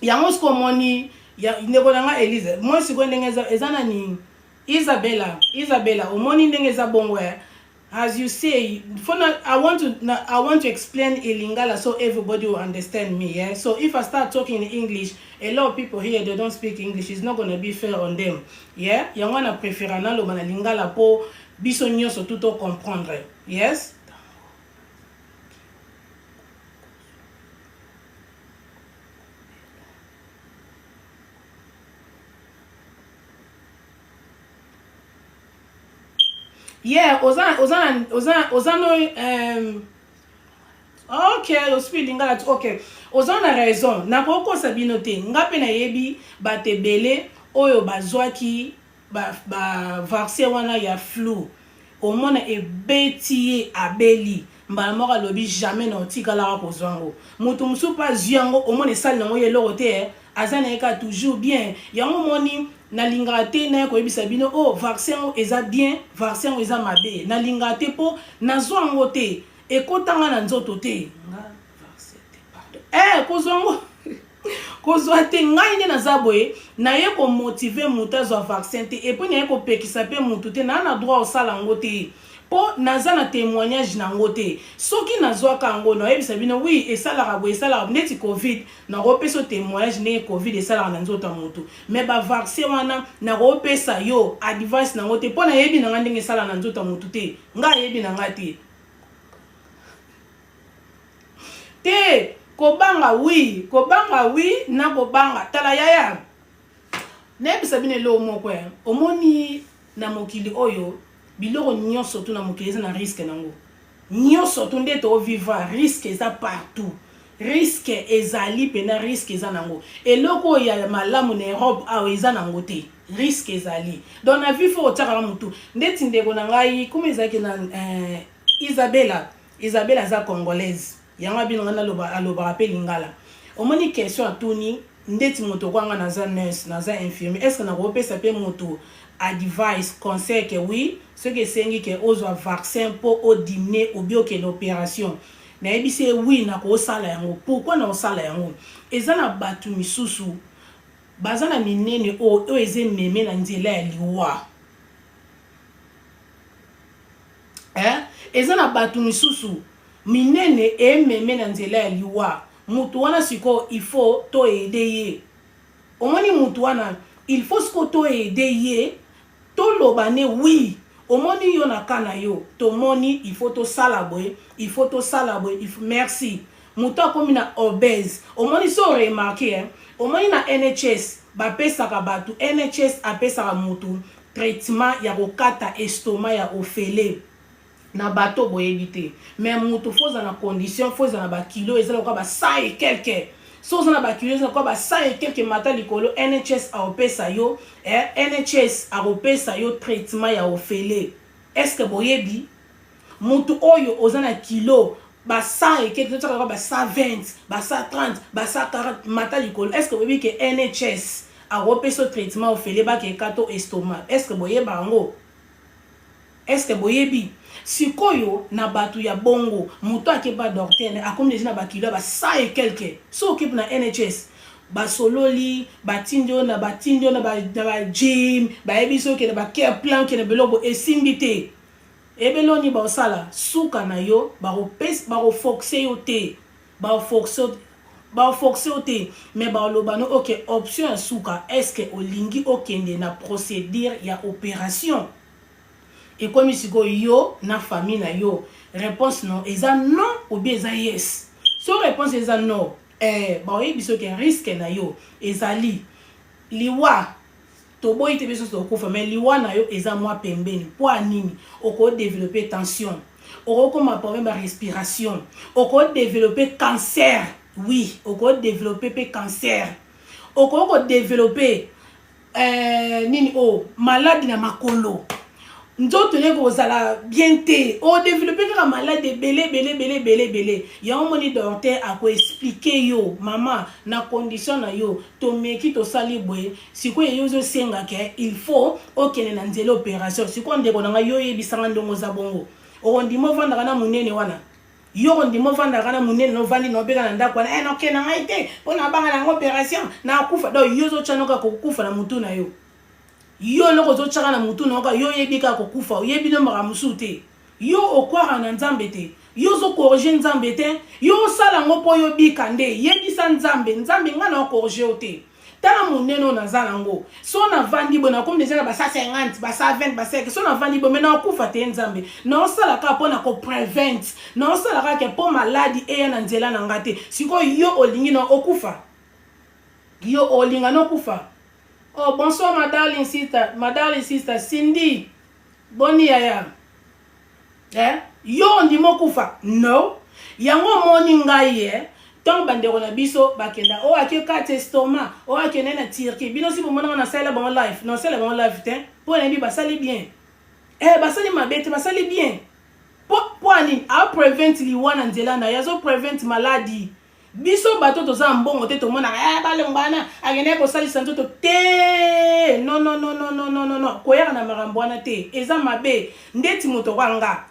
Yango siko omoni ya ndeko na nga Elise. Moi siko ndenge eza eza nani Isabella, Isabella omoni ndenge eza bongo eh. As you say, for now, I want to I want to explain in Lingala so everybody will understand me. Yeah. So if I start talking in English, a lot of people here they don't speak English. It's not gonna be fair on them. Yeah. Yango na préfère naloba na Lingala po biso nyonso tout comprendre. Yes. Yeah, oza oza oza oza no ok ospi lingala ti ok oza na raison nakokosa bino te nga mpe nayebi bato ebele oyo bazwaki ba, ba vaccin wana ya flu omona ebeti ye abeli mbala moko alobi jamais na otikalaka kozwa yango moto mosusu mpe azwi yango omona esali nango ye eloko te eh, aza na ye kaka toujours bien yango omoni nalingaka te naya koyebisa bino oh vaccin yango eza bien vaccin yango eza mabe nalingaka te mpo nazwa yango te ekotanga na nzoto te nga vaccin te pardon eh kozwa yango Kozwa te ngai nde naza boye naye ko motive mutu azwa vaccin te epuis naye kopekisa pe mutu te naa na droit osala yango te po naza na temoignage na yango te soki nazwaka yango nayebisa bino oui esalaka boye esalaka ndeti covid nakopesa yo temoignage ndenge covid esalaka na nzoto ya mutu mais ba vaccin wana nakopesa yo advice na yango te po nayebi na ngai ndenge esalaka na nzoto ya mutu te ngai ayebi na ngai te Te kobanga oui kobanga oui na kobanga tala yaya nayebisa bino eloko moko eh omoni na mokili oyo biloko nyonso tu na mokili eza na risque nango nyonso tu nde to vivre risque eza partout risque ezali pena risque eza nango eloko oyo ya malamu na Europe awa eza nango te risque ezali donc na vie faut otiaka mutu ndeti ndeko na ngai kuma ezalaki na eh, Isabella Isabella aza congolaise. Yango abino nga naloba alobaka pe lingala. Omoni question atuni ndeti moto kwa nga naza nurse, naza infirmier, est ce que nako pesa pe moto advice, conseil que oui soki esengi que ozwa vaccin po o diminuer ou bien okende operation? Nayebisi ye oui nako sala yango. Pourquoi nako sala yango? Eza na batu misusu baza na minene oyo oyo eza ememe na nzela ya liwa. Eh eza na batu misusu minene ememe na nzela ya liwa mutu wana sikoyo il faut to aider ye omoni mutu wana il faut sikoyo to aider ye toloba ne oui omoni yo na cas na yo tomoni il faut tosala boye il faut tosala boye il faut merci mutu akomi na obèse omoni so remarquer hein omoni na NHS bapesaka batu NHS apesaka mutu Traitement ya kokata estomac ya ofele na bateau boyebi te mais mutu faut ozala na condition faut ozala na ba kilo eza lokola ba 100 et quelque soki oza na ba kilo eza lokola ba 100 et quelque mata likolo NHS akopesa yo eh, NHS akopesa yo traitement ya ofele est ce que boyebi Mutu oyo oza na kilo ba 100 et quelque totiaka lokola ba 120 ba 130 ba 140 mata likolo est ce que boyebi ke NHS akopesa yo traitement ofele bake kato estomac est ce que boyeba yango est ce que boyebi sikoyo na batu ya bongo mutu ake pa docteur akomi deja na ba kilo ya ba 100 et quelque soki okepi na NHS basololi batindi yo na batindi yo na ba gym bayebisi yo okende ba care plan okende biloko esimbi te Ebele nini bakosala suka na yo bakopesa bako force yo te bako force bako force yo te mais bakoloba no ok option ya suka est ce que olingi okende na procedure ya operation ekomi sikoyo yo na famille na yo reponse no eza non ou bien eza yes so reponse eza non eh bakoyebi soki risque na yo ezali liwa Toboyi te biso tokokufa mais liwa na yo eza mwa pembeni pua nini? Oko developper tension, oko koma problème ya respiration, oko developper cancer oui oko developper pe cancer, okoki ko developper eh, nini oyo oh, maladi na makolo nzoto ne kozala bien te odevelope kaka maladi ebele ebele ebele ebele ebele yango moni docteur akoexplike yo mama na condition na yo tomeki tosali boye Sikoyo yo ozo senga ke il faut okende na nzela operation sikoyo ndeko na ngai yo oyebisa nga ndongo oza bongo okondima ovandaka na munene wana yo okondima ovandaka na munene na ovandi na obeka na ndako wana eh nokende na ngai te mpo na banga na yango operation nakufa donc yo ozotya noka kokufa na mutu na yo yo eloko ozotyaka na mutu na yo kaka yo oyebi kaka kokufa oyebi no makambo mosusu te Yo okwara na nzambe te yo ozo corriger nzambe te yo osala ngo po yo bika nde yebisa nzambe nzambe nga na corriger yo te tala munene oyo naza na ngo so na vandi boye nakomi deja na ba 150 ba 120 ba 5 so na vandi boye me na okufa te nzambe na osala kaka po na ko prevent na osala kaka ke po maladi eya na nzela na nga te sikoyo yo olingi na okufa yo olinga na okufa oh bonsoir ma darling sister ma darling sister Cindy Boni yaya eh yo ondima okufa no yango omoni ngai eh ntango bandeko na biso bakenda oyo oh, ake kati estomac oyo oh, akende na turquie bino si bomonaka nasalela bango life nasalela bango life te mpo nayebi basali bien eh basali mabe te basali bien mpo mpo nini aprevent liwa na nzela na ye azo prevent maladi Biso bato toza na mbongo te tomonaka eh balongwa wana akendaki kosalisa nzoto te non non non non non non non koyaka na makambo wana te eza mabe ndeti moto kwa nga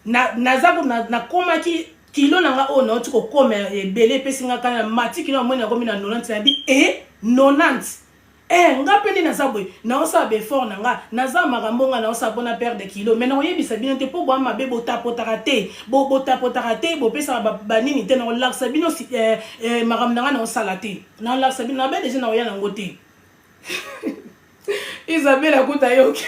na naza nakomaki kilo na nga oyo nauti kokoma ebele epesi nga kana mati kilo namoni nakomi na 90 nabi e 90 Eh nga pe nde naza boye naosala ba effort na nga naza makambo nga naosala pona perdre kilo mais nakoyebisa bino te po boa mabe botapotaka te bo botapotaka te bopesaka ba, ba nini te nakolakisa bino eh, eh, makambo na nga naosala te nakolakisa bino nabe deja nakoya nango te Isabelle akuta yoki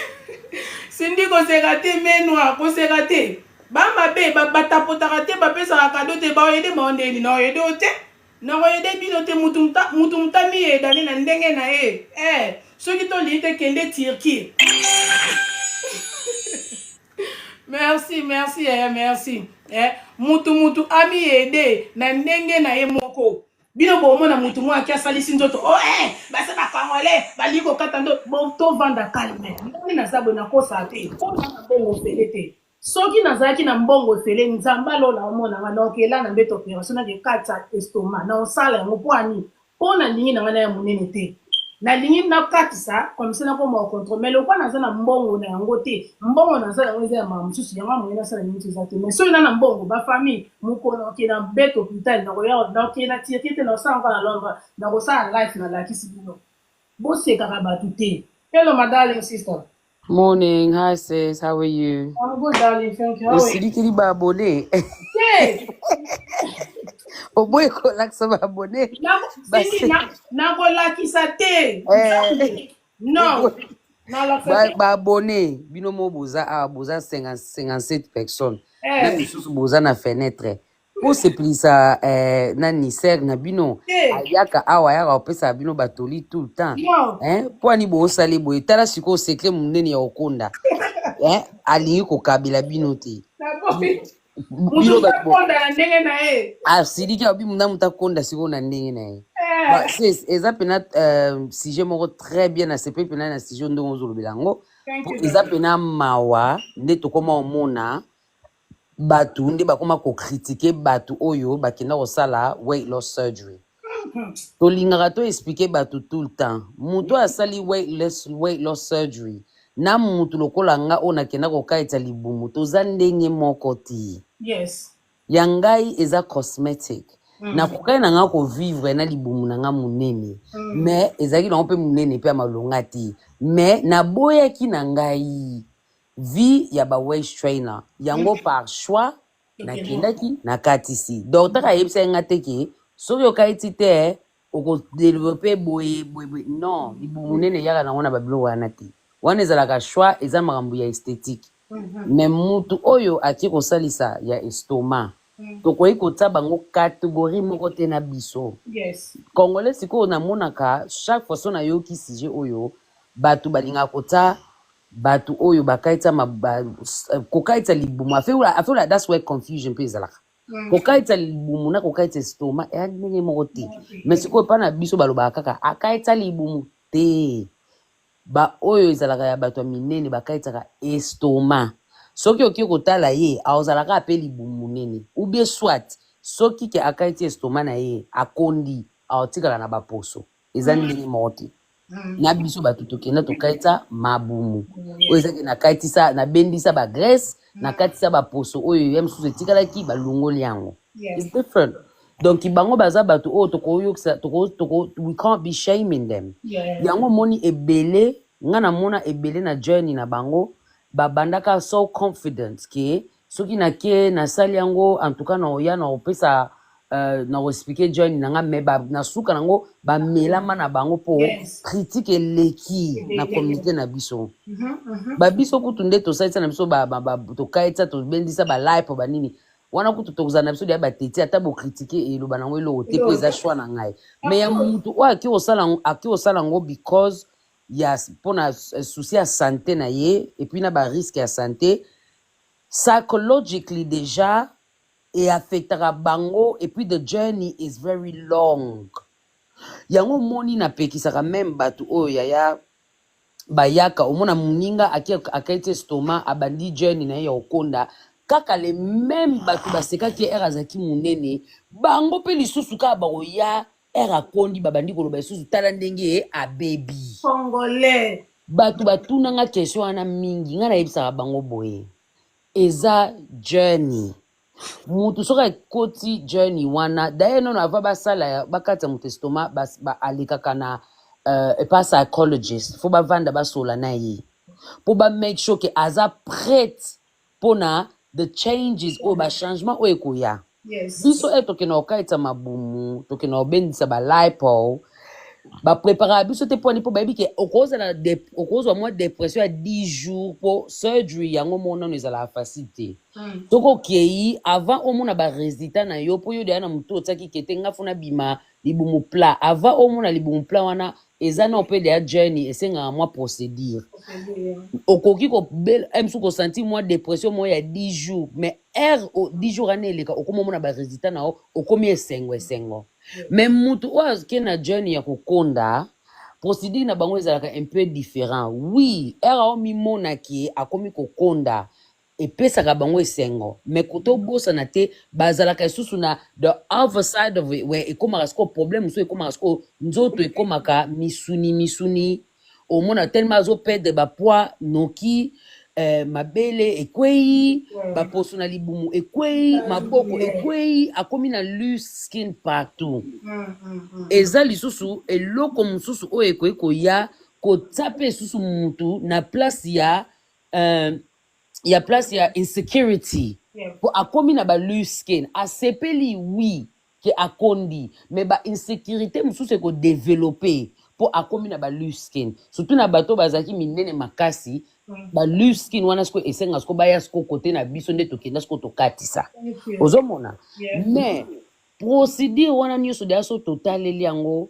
Cindy koseka te menwa koseka te ba mabe batapotaka te bapesaka kado te baoyede bango ndeni naoyede yo te Nako aider bino te mutu mutu mutu ami aidane na ndenge na ye eh soki to lingi te kende Turquie merci merci yaya merci eh mutu mutu ami aide na ndenge na ye moko bino bomona mutu moko aki asalisi nzoto oh eh basa ba congolais balingi kokata ndoto bo tovanda calme ndenge naza boye nakosaka te mpo na bongo ofele te. Soki nazalaki na mbongo efele, Nzambe alola omona nga, nakokela na mbeto operation, nakekatisa estomac, naosala yango mpo ani? Mpo nalingi na ngai naya monene te, nalingi nakatisa comme ça nakoma kocontrôle. Mais lokwa naza na mbongo na yango te, mbongo naza yango eza ya makambo mosusu, yango ya moyen nasala nini eza te. Mais soki na na mbongo, bafamille, mokolo nakokende na mbeto hôpital, nakoya, nakokende na Turquie te, nakosala yango na Londres, nakosala life, nalakisi bino. Bosekaka bato te. Hello, my darling sister. Morning, hi sis, how are you? I'm good, darling, thank you. How are you? Osilikeli ba abonné. Te. Oboyi kolakisa ba abonné. Cindy, nakolakisa te. Non. Nalakisa te. Ba abonné, bino mo boza awa, boza 50 57 personnes. Na misusu boza na fenêtre. Bosepelisa nani sere na bino ayaka awa, ayaka kopesa bino batoli tout le temps. Non. Hein? Mpo ani boosali boye? Tala sikoyo secret monene ya kokonda. Hein? Alingi kokabela bino te. Naboyi. Bino Moto bato akonda na ndenge na ye. Asiliki, abi muna moto akonda sikoyo na ndenge na ye. Ba, sis, eza pena sujet moko très bien, nasepeli pena na sujet ndenge ozolobela yango. Thank Po you, eza darling. pena mawa nde tokóma omona bato nde bakóma kocritiquer bato oyo bakenda kosala weight loss surgery. Tolingaka to expliquer bato tout le temps, moto oyo asali weight loss surgery na mutu lokola nga oyo nakenda kokatisa libumu, toza ndenge moko te. Ya ngai eza cosmetic. Nakokaki na nga kovivre na libumu na nga monene, mais ezalaki nango mpe monene mpe ya malonga te, mais naboyaki na ngai vie ya ba waist trainer yango par choix. Nakendaki, nakatisi, docteur ayebisaki nga te ke soki okayiti te, okodévelopper boye boye boye. Non, libumu monene eyaka nango na babiloko wana te. Wana ezalaka choix, eza makambo ya esthétique. Mais mutu oyo atie kosalisa ya estomac, tokoki kotia bango catégorie moko te na biso Congolais. Sikoyo namonaka chaque fois so nayoki sujet oyo, bato balingaka kotia bato oyo bakatisa kokatisa libumu. Afeola, that's where confusion mpe ezalaka. Kokatisa libumu na kokatisa estomac eya ndenge moko te. Mais sikoyo epai na biso balobaka kaka akatisa libumu te. Baoyo ezalaka ya bato ya minene bakatisaka estomac. Soki okoki kotala ye, azalaka mpe libumu monene, ou bien soit soki ke akati estomac na ye, akondi, aotikala na baposo. Eza ndenge moko te na biso bato tokenda tokatisa mabumu. Oyo ezaki nakatisa, nabendisa bagraisse, nakatisa baposo oyo ya mosusu etikalaki, balongoli yango. It's different. Donc bango baza bato oyo tokoyokisa, we can't be shaming them. Yango omoni ebele, nga namona ebele na journey na bango, babandaka so confident ke soki nake nasali yango, en tout cas na oya na kopesa na koexpliquer journey na nga, mais na suka nango bamelama na bango mpo critique eleki na communauté na biso. Babiso kutu nde tosalisa na biso, tokayetisa, tobendisa balipo banini wana, kutu tokozala na biso deya bateti. Ata bocritiquer, eloba nango eloko te mpo eza choix na ngai. Mais ya mutu oyo aki kosala yango because ya mpona souci ya santé na ye, et puis na barisque ya santé psychologically déjà eaffectaka bango, et puis the journey is very long. Yango omoni napekisaka même bato oyo yaya bayaka, omona moninga aketi estomac, abandi journey na ye ya kokonda, kaka le même bato basekaki ye ere azalaki monene, bango mpe lisusu kaka bakoya ere akondi, babandi koloba lisusu: "Tala ndenge abebi." Congolais. Bato batunanga question wana mingi. Ngai nayebisaka bango boye: eza journey. Mutu soki akoti journey wana, daye nono ava basala bakatisa moto estomac, alekaka na epa psychologist, fo bavanda, basola na ye mpo bamake sure ke aza prête mpona the changes oyo, bachangement oyo ekoya. Biso e tokende kokatisa mabumu, tokende kobendisa balipo, bapreparaka biso te. Mponi mpo bayebi ke okozala okozwa mwa dépression ya 10 jours, mpo surgery yango moko nano ezalaka facile te. Soki okei, avant omona baresultat na yo, mpo yo deya na motu otiaki kete nga funa bima libumu plat, avant omona libumu plat wana, eza na mpe deya journey, esengaka mwa procédure. Okoki kobela mosusu, kosentir mwa dépression moko ya 10 jours, mais ere 10 jours wana eleka, okomi omona baresultat na yo, okomi esengo esengo. Mais mutu oyo ake na journey ya kokonda, procédure na bango ezalaka un peu différent. Oui, ere aomimonaki akomi kokonda. Epesaka bango esengo, mais tobosana te, bazalaka lisusu na the other side of it, where ekomaka sikoyo problème mosusu, ekomaka sikoyo nzoto ekomaka misuni misuni. Omona tellement azoperdre bapoids noki, mabele ekwei, baposo na libumu ekwei, maboko ekwei, akomi na loose skin partout. Eza lisusu eloko mosusu oyo ekoki koya kotia mpe lisusu mutu na place ya place ya insecurity, po akomi na ba loose skin. Asepeli, oui, ke akondi, mais ba insécurité mosusu ekodévelopper mpo akomi na ba loose skin, surtout na bato bazalaki minene makasi. Ba loose skin wana sikoyo esenga sikoyo baya sikoyo kote na biso nde tokenda sikoyo tokatisa. Thank you. Ozomona? Yeah. Mais procédure wana nyonso deya, so totaleli yango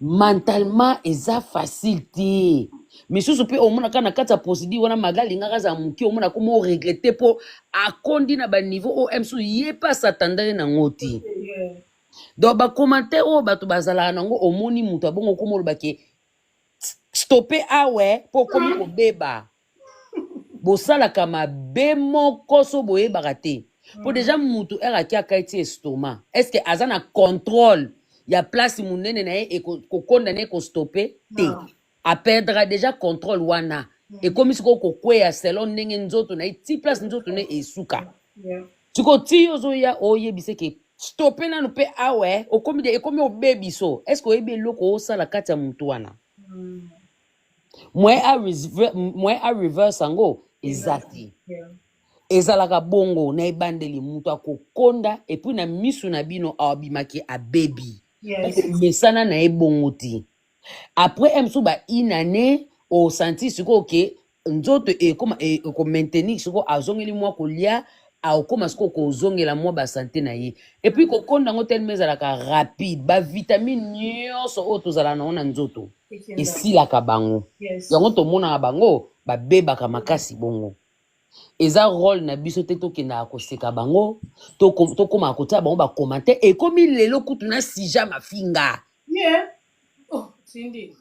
mentalement, eza facile te. Misusu mpe omona kaka na kati ya procédure wana, maga alingaka azala moke, omona koma oregretter mpo akondi na baniveau oyo mosusu ye mpe asatandaki nango te. Donc bacommentaire oyo bato bazalaka nango, omoni moto abongo okoma oloba ke stoppe awe mpo okomi kobeba. Bosalaka mabe moko so boyebaka te, mpo déjà mutu ere aki akati estomac, est ce que aza na contrôle ya place monene na ye kokonda na ye kostopper te? Non. Aperdra déjà contrôle wana, ekomi sikoyo kokweya selon ndenge nzoto na ye ti place nzoto na ye esuka. Sikoyo ti yo ozoya oyebisa ke stoppe nanu mpe awe okomi de ekomi obebi so, est ce que oyebi eloko osala kati ya mutu wana? Moyen a reverse yango eza te. Ezalaka bongo na ebandeli, moto akokonda, et puis na misu na bino abimaki abebi. Mesana na ye bongo te. Après mosusu ba une année, osanti sikoyo ke nzoto ekoma ekomaintenir sikoyo, azongeli mwa kolia, akokoma sikoyo kozongela mwa basanté na ye. Et puis kokonda yango telema ezalaka rapide, bavitamine nyonso oyo tozala nango na nzoto Ekenda. esilaka bango. Yango tomonaka bango babebaka makasi bongo. Eza rôle na biso te tokendaka koseka bango, tokomaka kotia bango bacommentaire. Ekomi lelo kutu na sija mafinga. Yeah. Oh, Cindy.